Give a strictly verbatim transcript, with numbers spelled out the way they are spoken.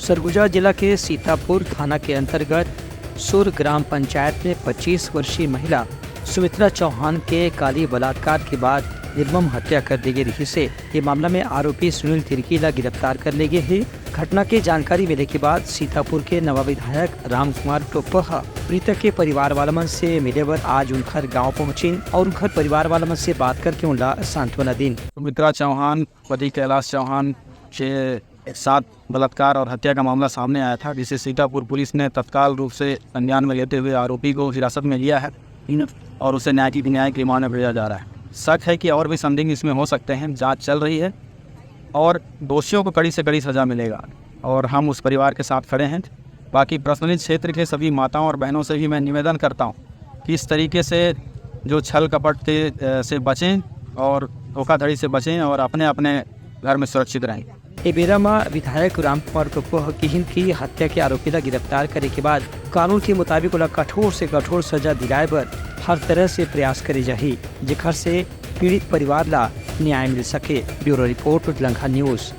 सरगुजा जिला के सीतापुर थाना के अंतर्गत सुर ग्राम पंचायत में पच्चीस वर्षीय महिला सुमित्रा चौहान के काली बलात्कार के बाद निर्मम हत्या कर दे गे रिहिस हे। ये मामला में आरोपी सुनील तिर्की ला गिरफ्तार कर ले गे हे। घटना के जानकारी मिले के बाद सीतापुर के नवा विधायक राम कुमार टोप्पो ह मृतक के परिवार वाला मन से मिले बर आज उनखर गांव पहुंचिन और उनखर परिवार वाला मन से बात करके उनला सांत्वना दिन। सुमित्रा चौहान पति कैलाश चौहान के साथ बलात्कार और हत्या का मामला सामने आया था, जिसे सीतापुर पुलिस ने तत्काल रूप से संज्ञान में लेते हुए आरोपी को हिरासत में लिया है और उसे न्यायिक न्यायिक रिमांड में भेजा जा रहा है। शक है कि और भी संदिग्ध इसमें हो सकते हैं, जांच चल रही है और दोषियों को कड़ी से कड़ी सजा मिलेगा और हम उस परिवार के साथ खड़े हैं। बाकी पर्सनली क्षेत्र के सभी माताओं और बहनों से भी मैं निवेदन करता हूँ कि इस तरीके से जो छल कपट के, अ, से बचें और धोखाधड़ी से बचें और अपने अपने घर में सुरक्षित रहें। ए बेरा म विधायक रामकुमार टोप्पो ह किहिन कि हत्या के आरोपी ला गिरफ्तार करे के बाद कानून के मुताबिक ओला कठोर से कठोर सजा दिलाए बर हर तरह से प्रयास करे जाही, जेखर से पीड़ित परिवार ला न्याय मिल सके। ब्यूरो रिपोर्ट, उजलंखा न्यूज।